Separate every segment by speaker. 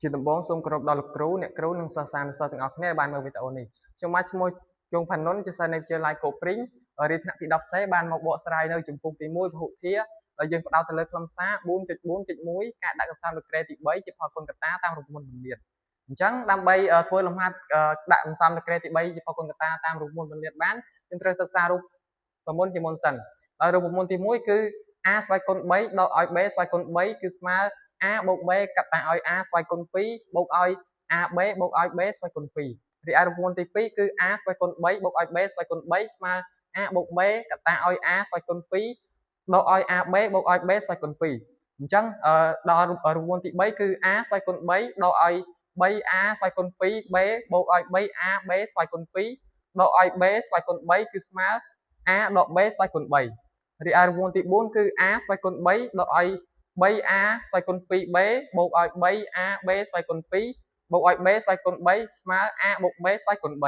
Speaker 1: ជាដំបូងសូមគោរពដល់លោកគ្រូអ្នកគ្រូនិងសិស្សានុសិស្សទាំងអស់គ្នាដែលបានមើលវីដេអូនេះខ្ញុំបាទឈ្មោះជងផានុនជាសិស្សនៃវិទ្យាល័យកោព្រីងរៀនថ្នាក់ទី10 C បានមកបកស្រាយនៅជំពូកទី1ពហុធាដែលយើងផ្ដោតទៅលើខ្លឹមសារ4.4.1ការដាក់កម្សាន្តលើក្រេទី3ជាផលគុណកតាតាមរូបមន្តពន្លាតអញ្ចឹងដើម្បីធ្វើលំហាត់ដាក់កម្សាន្តលើក្រេទី3ជាផលគុណកតាតាមរូបមន្តពន្លាតបានយើងត្រូវសិក្សារូបមន្តជាមុនសិនដោយរូបមន្តទី1គឺ a ស្វ័យគុណ3ដកឲ្យ b ស្វ័យគុណ3គឺស្មើ a បូក b កាត់តាឲ្យ a ស្វ័យគុណ2បូកឲ្យ ab បូកឲ្យ b ស្វ័យគុណ2រីឯរូបមន្តទី2គឺ a ស្វ័យគុណ3បូកឲ្យ b ស្វ័យគុណ3ស្មើ a បូក b កាត់តាឲ្យ a ស្វ័យគុណ2ដកឲ្យ ab បូកឲ្យ b ស្វ័យគុណ2អញ្ចឹងដល់រូបមន្តទី3គឺ a ស្វ័យគុណ3ដកឲ្យ 3a ស្វ័យគុណ2 b បូកឲ្យ 3ab ស្វ័យគុណ2ដកឲ្យ b ស្វ័យគុណ3គឺស្មើ a ដក b ស្វ័យគុណ3រីឯរូបមន្តទី4គឺ a ស្វ័យគុណ3ដកឲ្យ 3a ស្វ័យគុណ 2b បូកឲ្យ 3ab ស្វ័យគុណ2បូកឲ្យ b ស្វ័យគុណ3ស្មើ a បូក b ស្វ័យគុណ3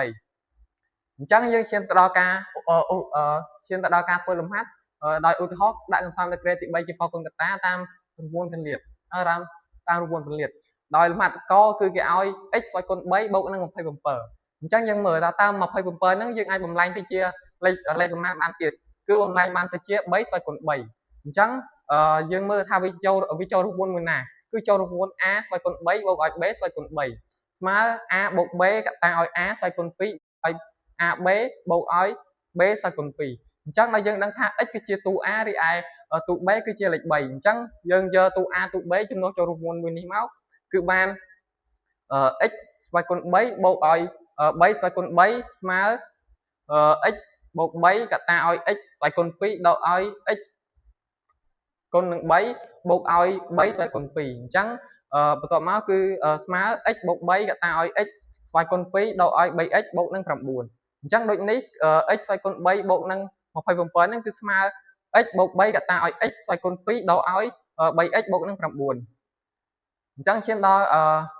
Speaker 1: អញ្ចឹងយើងឈានទៅដល់ការឈានទៅដល់ការធ្វើលំហាត់ដោយឧទាហរណ៍ដាក់កន្សោមលើក្រេទី3ជាផលគុណកតាតាមរូបមន្តពន្លាតតាមតាមរូបមន្តពន្លាតដោយលំហាត់កគឺគេឲ្យ x ស្វ័យគុណ3បូកនឹង27អញ្ចឹងយើងមើលថាតើ27ហ្នឹងយើងអាចបំលែងទៅជាលេខលេខប្រមាណបានទៀតគឺបំលែងបានទៅជា3ស្វ័យគុណ3អញ្ចឹងយើងមើលថាវាចូលរូបមន្តមួយណាគឺចូលរូបមន្ត a ស្វ័យគុណ3បូកឲ្យ b ស្វ័យគុណ3ស្មើ a បូក b កតាឲ្យ a ស្វ័យគុណ2ឲ្យ ab បូកឲ្យ b ស្វ័យគុណ2អញ្ចឹងដល់យើងដឹងថា x គឺជាតួ a រីឯតួ b គឺជាលេខ3អញ្ចឹងយើងយកតួ a តួ b ជំនួសចូលរូបមន្តមួយនេះមកគឺបាន x ស្វ័យគុណ3បូកឲ្យ3ស្វ័យគុណ3ស្មើ x បូក3កតាឲ្យ x ស្វ័យគុណ2ដកឲ្យ x គុណនឹង3បូកឲ្យ3ស្វ័យគុណ2អញ្ចឹងបន្ទាប់មកគឺស្មើ x បូក3កតាឲ្យ x ស្វ័យគុណ2ដកឲ្យ 3x បូកនឹង9អញ្ចឹងដូចនេះ x ស្វ័យគុណ3បូកនឹង27ហ្នឹងគឺស្មើ x បូក3កតាឲ្យ x ស្វ័យគុណ2ដកឲ្យ 3x បូកនឹង9អញ្ចឹងឈានដល់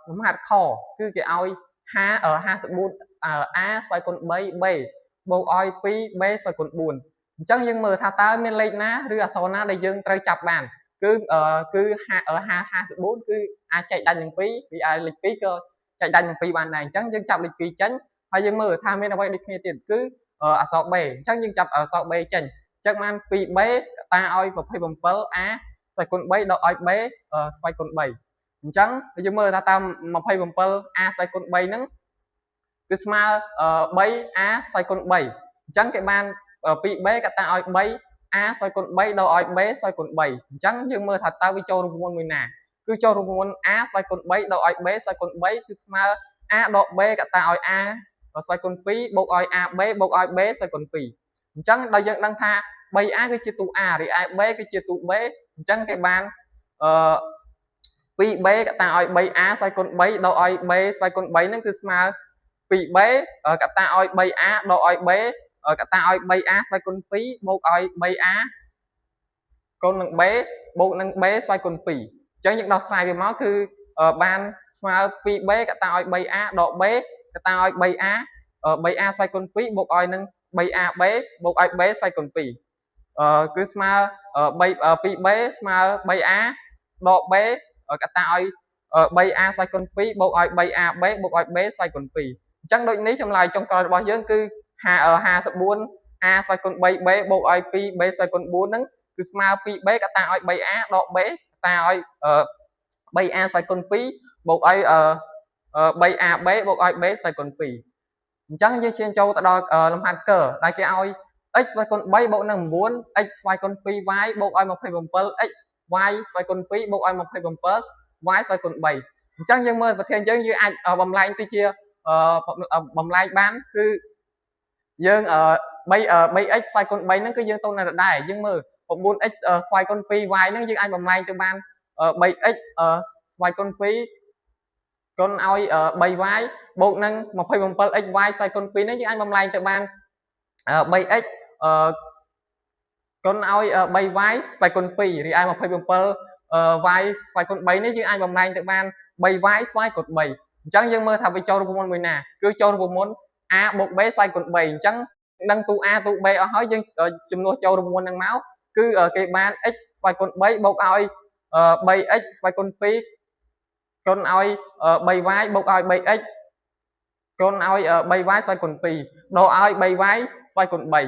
Speaker 1: លំហាត់ខគឺគេឲ្យ54 a ស្វ័យគុណ3 b បូកឲ្យ 2b ស្វ័យគុណ4អញ្ចឹងយើងមើលថាតើមានលេខណាឬអក្សរណាដែលយើងត្រូវចាប់បានគឺគឺ54គឺអាចចែកដាច់នឹង2វាអាចលេខ2ក៏ចែកដាច់នឹង2បានដែរអញ្ចឹងយើងចាប់លេខ2ចេញហើយយើងមើលថាមានអ្វីដូចគ្នាទៀតគឺអក្សរ B អញ្ចឹងយើងចាប់អក្សរ B ចេញអញ្ចឹងបាន 2B តាឲ្យ 27A ស្វ័យគុណ3ដកឲ្យ B ស្វ័យគុណ3អញ្ចឹងយើងមើលថាតើ 27A ស្វ័យគុណ3ហ្នឹងគឺស្មើ 3A ស្វ័យគុណ3អញ្ចឹងគេបាន 2B កតាឲ្យ 3A ស្វ័យគុណ3ដកឲ្យ B ស្វ័យគុណ3អញ្ចឹងយើងមើលថាតើវាចូលរូបមន្តមួយណាគឺចូលរូបមន្ត A ស្វ័យគុណ3ដកឲ្យ B ស្វ័យគុណ3គឺស្មើ A ដក B កតាឲ្យ A ស្វ័យគុណ2បូកឲ្យ AB បូកឲ្យ B ស្វ័យគុណ2អញ្ចឹងដល់យើងដឹងថា 3A គឺជាតួ A រីឯ B គឺជាតួ B អញ្ចឹងគេបានអឺ 2B កតាឲ្យ 3A ស្វ័យគុណ3ដកឲ្យ B ស្វ័យគុណ3ហ្នឹងគឺស្មើ 2B កតាឲ្យ 3A ដកឲ្យ B កតាឲ្យ 3A ស្វ័យគុណ2បូកឲ្យ 3A គុណនឹង B បូកនឹង B ស្វ័យគុណ2អញ្ចឹងយើងដោះស្រាយវាមកគឺបានស្មើ 2B កតាឲ្យ 3A ដក B កតាឲ្យ 3A 3A ស្វ័យគុណ2បូកឲ្យនឹង 3AB បូកឲ្យ B ស្វ័យគុណ2គឺស្មើ3 2B ស្មើ 3A ដក B កតាឲ្យ 3A ស្វ័យគុណ2បូកឲ្យ 3AB បូកឲ្យ B ស្វ័យគុណ2អញ្ចឹងដូចនេះចម្លើយចុងក្រោយរបស់យើងគឺ54 A ស្វ័យគុណ 3B បូកឲ្យ 2B ស្វ័យគុណ4ហ្នឹងគឺស្មើ 2B កតាឲ្យ 3A ដក B កតាឲ្យ 3A ស្វ័យគុណ2បូកឲ្យ 3AB បូកឲ្យ B ស្វ័យគុណ2អញ្ចឹងយើងឈានចូលទៅដល់លំហាត់កដែលគេឲ្យ x ស្វ័យគុណ3បូកនឹង9 x ស្វ័យគុណ 2y បូកឲ្យ 27x y ស្វ័យគុណ2បូកឲ្យ27 y ស្វ័យគុណ3អញ្ចឹងយើងមើលប្រធានយើងយើងអាចបំលែងទៅជាបំលែងបានគឺយើង3 3x ស្វ័យគុណ3ហ្នឹងគឺយើងទៅនៅដដែលយើងមើល 9x ស្វ័យគុណ 2y ហ្នឹងយើងអាចបំលែងទៅបាន 3x ស្វ័យគុណ2គុណឲ្យ 3y បូកនឹង 27xy ស្វ័យគុណ2ហ្នឹងយើងអាចបំលែងទៅបាន 3x គុណឲ្យ 3y ស្វ័យគុណ2រីឯ 27y ស្វ័យគុណ3នេះយើងអាចបំលែងទៅបាន 3y ស្វ័យគុណ3អញ្ចឹងយើងមើលថាវាចូលរូបមន្តមួយណាគឺចូលរូបមន្ត a បូក b ស្វ័យគុណ3អញ្ចឹងដឹងតួ a តួ b អស់ហើយយើងជំនួសចូលរូបមន្តហ្នឹងមកគឺគេបាន x ស្វ័យគុណ3បូកឲ្យ 3x ស្វ័យគុណ2 គុណឲ្យ 3y បូកឲ្យ 3x គុណឲ្យ 3y ស្វ័យគុណ2ដកឲ្យ 3y ស្វ័យគុណ3អ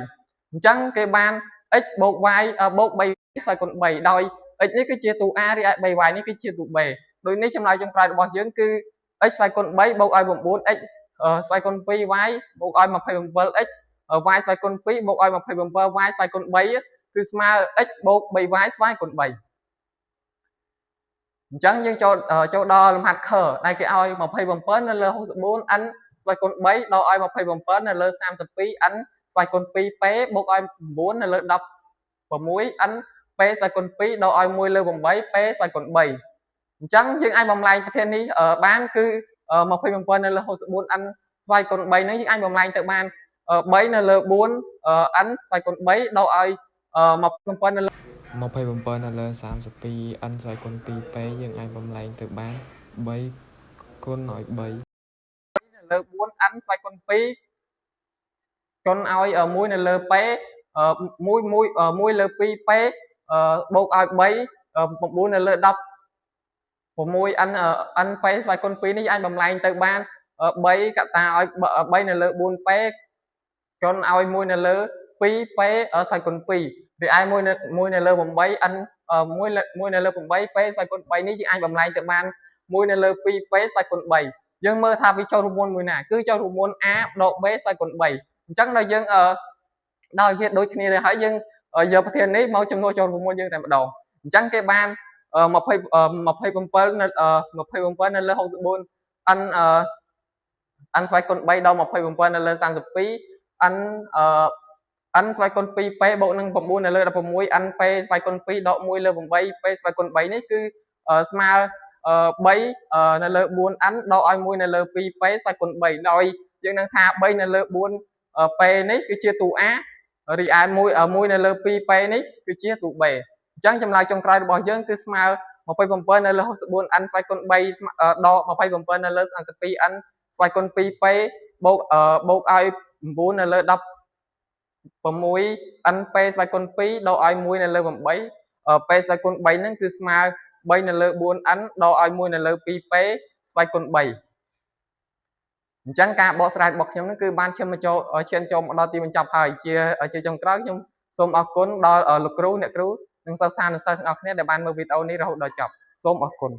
Speaker 1: ញ្ចឹងគេបាន x បូក y បូក3ស្វ័យគុណ3ដោយ x នេះគឺជាតួ a រីឯ 3y នេះគឺជាតួ b ដូចនេះចម្លើយចុងក្រោយរបស់យើងគឺ x ស្វ័យគុណ3បូកឲ្យ 9x ស្វ័យគុណ 2y បូកឲ្យ 27x y ស្វ័យគុណ2បូកឲ្យ 27y ស្វ័យគុណ3គឺស្មើ x បូក 3y ស្វ័យគុណ3អញ្ចឹងយើងចូលចូលដល់លំហាត់ខដែលគេឲ្យ27នៅលើ64 n ស្វ័យគុណ3ដល់ឲ្យ27នៅលើ32 n ស្វ័យគុណ 2p បូកឲ្យ9នៅលើ16 n p ស្វ័យគុណ2ដល់ឲ្យ1លើ8 p ស្វ័យគុណ3អញ្ចឹងយើងអាចបំលែងប្រធាននេះបានគឺ27នៅលើ64 n ស្វ័យគុណ3នេះយើងអាចបំលែងទៅបាន3នៅលើ4 n ស្វ័យគុណ3ដល់ឲ្យ27នៅលើ
Speaker 2: 27នៅលើ32 n ស្វ័យគុណ 2p យើងអាចបំលែងទៅបាន3គុណឲ្យ3
Speaker 1: នៅលើ4 n ស្វ័យគុណ2គុណឲ្យ1នៅលើ p 1 1 1លើ 2p បូកឲ្យ3 9នៅលើ10 6 n n p ស្វ័យគុណ2នេះអាចបំលែងទៅបាន3កតាឲ្យ3នៅលើ 4p គុណឲ្យ1នៅលើ 2p ស្វ័យគុណ2រីឯ1នៅ1នៅលើ8 n 1 1នៅលើ 8p ស្វ័យគុណ3នេះយើងអាចបំលែងទៅបាន1នៅលើ 2p ស្វ័យគុណ3យើងមើលថាវាចូលរូបមន្តមួយណាគឺចូលរូបមន្ត a ដក b ស្វ័យគុណ3អញ្ចឹងដល់យើងដល់វាដូចគ្នាទៅហើយយើងយកប្រធាននេះមកជំនួសចូលរូបមន្តយើងតែម្ដងអញ្ចឹងគេបាន20 27នៅ27នៅលើ64 n n ស្វ័យគុណ3ដល់27នៅលើ32 n n ស្វ័យគុណ 2p បូកនឹង9នៅលើ16 n p ស្វ័យគុណ2ដក1លើ8 p ស្វ័យគុណ3នេះគឺស្មើ3នៅលើ 4n ដកឲ្យ1នៅលើ 2p ស្វ័យគុណ3ដោយយើងនឹងថា3នៅលើ 4p នេះគឺជាតួ a រីឯ1 1នៅលើ 2p នេះគឺជាតួ b អញ្ចឹងចម្លើយចុងក្រោយរបស់យើងគឺស្មើ27នៅលើ 64n ស្វ័យគុណ3ដក27នៅលើ 32n ស្វ័យគុណ 2p បូកបូកឲ្យ9នៅលើ16 np ស្វ័យគុណ2ដកឲ្យ1នៅលើ8 p ស្វ័យគុណ3ហ្នឹងគឺស្មើ3នៅលើ 4n ដកឲ្យ1នៅលើ 2p ស្វ័យគុណ3អញ្ចឹងការបកស្រាយរបស់ខ្ញុំនឹងគឺបានឈានមកចូលឈានចូលមកដល់ទីបញ្ចប់ហើយជាជាចុងក្រោយខ្ញុំសូមអរគុណដល់លោកគ្រូអ្នកគ្រូនិងសិស្សានុសិស្សទាំងអស់គ្នាដែលបានមើលវីដេអូនេះរហូតដល់ចប់សូមអរគុណ។